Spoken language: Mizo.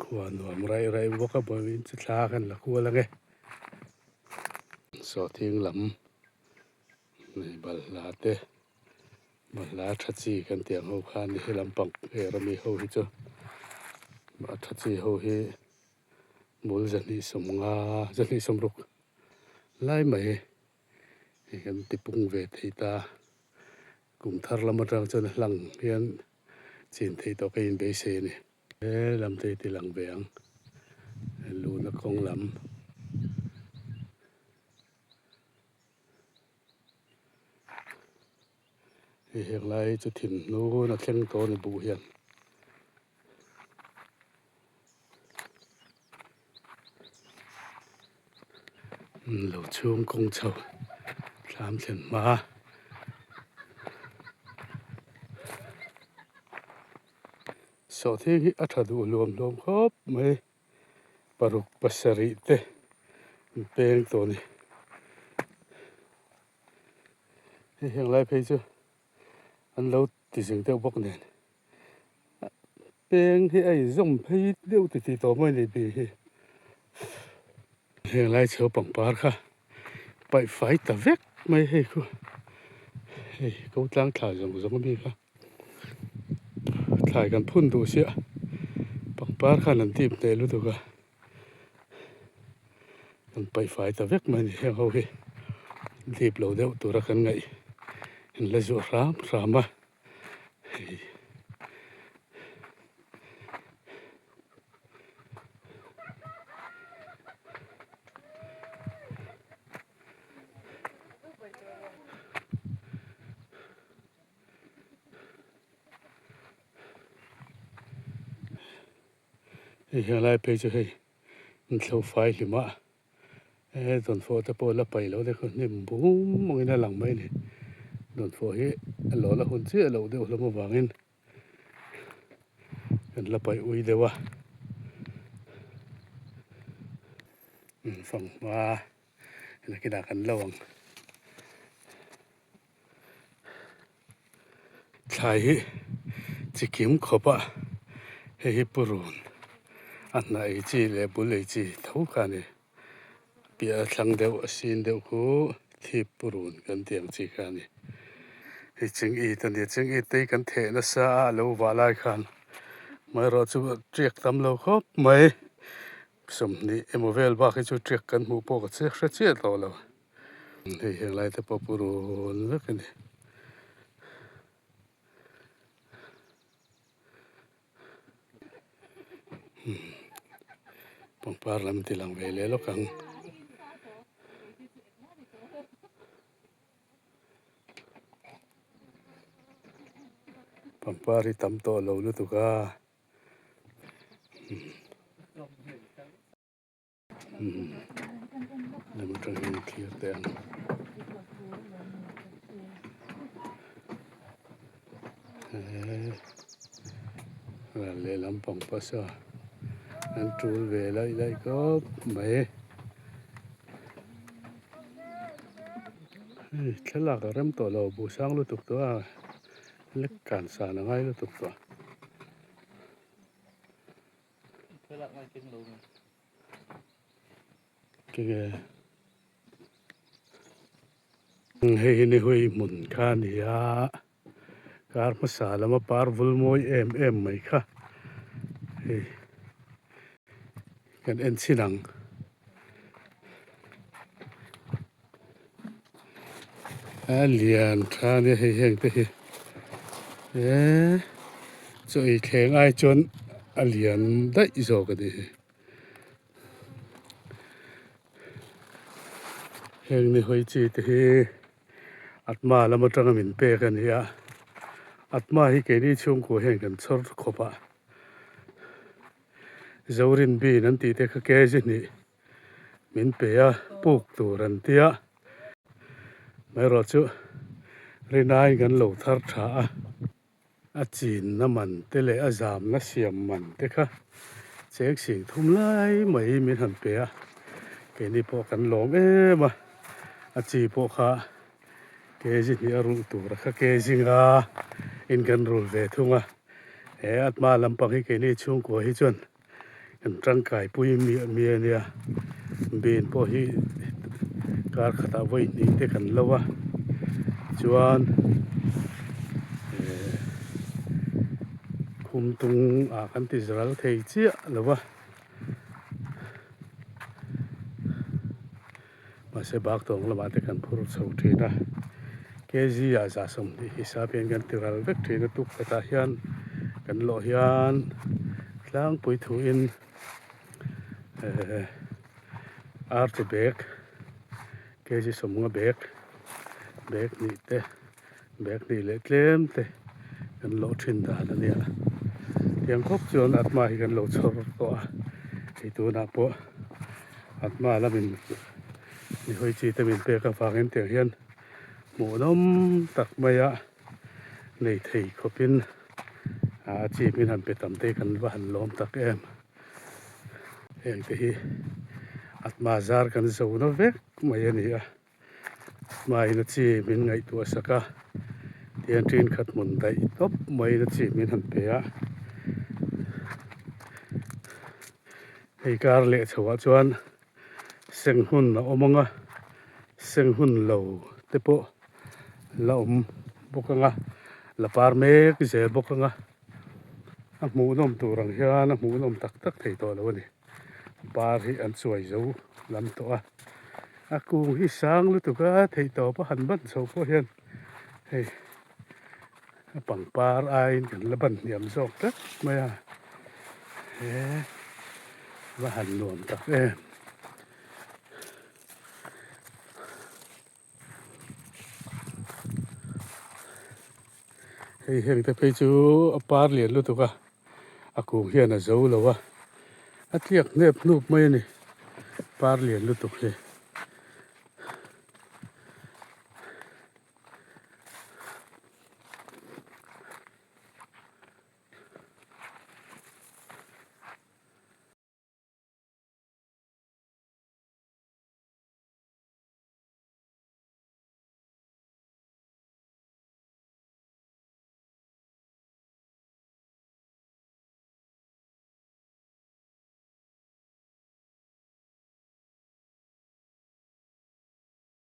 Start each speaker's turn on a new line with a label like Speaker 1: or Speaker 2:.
Speaker 1: Khua nuam raih raih bawk a vawiin chu thla kan la kual ang e. Sawhthing lam nei balhla te balhla tha chi kan tih ang ho kha a ni he lampang her ami ho hi chu a tha chi ho hi bul 250 260 lai mai hei kan ti pung ve thei ta kum thar lam atang chuan a hlang hian chin theih tawh ka inbeisei a ni. He lam te hi ti lang ve ang luna kawng lam. Hei heng lai hi chu thim hnun a thleng tawh a ni buh hian. Lo chhung kawng chho thlam thlen hma. Sawhthing hi a tha duh hluam hluam khawp mai. Paruk pasarih te an peng tawh a ni. Hei heng lai phei chu an lo ti zing deuh bawk nen peng hi a inzawm phei deuh ti tih tawh mai a ni bi hi. Heng lai chho pangpar kha paih fai ta vek mai hei khu hei ko tlang thla zawng zawng ami kha thlai kan phun duh sia pangpar khan an tip hneh lutuk a kan paih fai ta vek mai a ni heng ho hi dip lo deuh tura kan ngaih in la zuah hram hram a hei. Hei helai phei chu hei inthlo fai hlim a he dawnfawh te pawh la paih loh te kha hnim bum angin a lang mai a ni dawnfawh hi a lo la hun chiah loh deuh hlawm avangin kan la paih ui deuh a fanghma nakinah kan lo ang. Thlai hi chi kim khawp a, hei hi purun a hnah ei chi leh bul ei chi tho kha a ni. Piah a thlang deuh a sin deuh khu thip purun kan tih ang chi kha a ni. Hei ching it a ni a, ching it te hi kan theh nasa a a lo vah lai khan amaherawhchu chu tiak tam lo khawp mai. 20 emaw vel bak hi chu tiak kan hmuh pawh ka hre chiah tawh lo. Hei heng lai te pawh purun vek a ni. Pangpar lam ti lang ve leh lawk ang. Pangpar hi tam tawh lo lutuk a. Lam atang hian thlir teh ang. Ral lehlam pang pasa an tul ve laih laih khawp mai. Hei thlalak a rem tawh lo buh sang lutuk tawh a lek kan san a ngai lutuk tawh. Kenge hei hi ni hui hmun kha a ni a kar hmasa lama par vul mawi em em mai kha hei kan en chhin ang. A lian tha a nia hei heng te hi eee chaw ei thleng ai chuan a lian daih zawk a ni hi heng ni hawi chi te hi atma lam atanga min pek a ni a atma hi keini chhungkua hian kan chhawr khawp a zorin bin an tih te kha kg hnih. Min pe a, puk tur an tia. Amaherawhchu rinaiin kan lo thar tha a, a chinna man te leh a zamna siam man te kha cheng sing thum lai mai min han pe a, keini pawh kan lawm em a, a chi pawh kha kg hnih a rulh tur a kha kg nga in kan rul ve thung a. He atma lampang hi keini chhungkua hi chuan kan tangkai pui miah miah a nia. Bean pawh hi kar khatah vawi hnih te kan lo a, chuan eh khumtung ah kan ti ral thei chiah lo va. Mahse bak tawng lamah te kan phur chho thin a, kg ah 120 hisap hian kan ti ral vek thin a, tuk khatah hian kan lawh hian tlangpui thuin ehh ar chi bag kg 50 bag bag hnih te bag hnih leh tlem te kan lawh thin dan a nia. Tiang khawp chuan atma hi kan lo chhawr tawh a, hei tunah pawh atma lamin nihawi chi te min pek avangin tiang hian hmuhnawm tak maia nei thei khawpin a chi min han pe tam te hi kan va han lawm tak em. Heng te hi atma zar kan zo na vek mai a ni a. Hmain a chi min ngaihtuah sak a, tihian ṭin khat hmun daih tawp maiin a chi min han pe a. Hei kar leh chhoah chuan seng hun a awm ang a, seng hun lo te pawh la awm bawk ang a, la par mek zel bawk ang a, a hmuhnawm tur ang hian a hmuhnawm tak tak thei tawh lo a ni. Par hi an chuai zo lam tawh a, a kung hi sang lutuk a theih tawp a han ban chho pawh hian hei a pangpar aiin kan la ban hniam zawk tlat mai a, he va han nuam tak em. Hei heng te phei chu a par lian lutuk a a kung hian a zo lo a a tliak hnep hnup mai a ni par lian lutuk hi.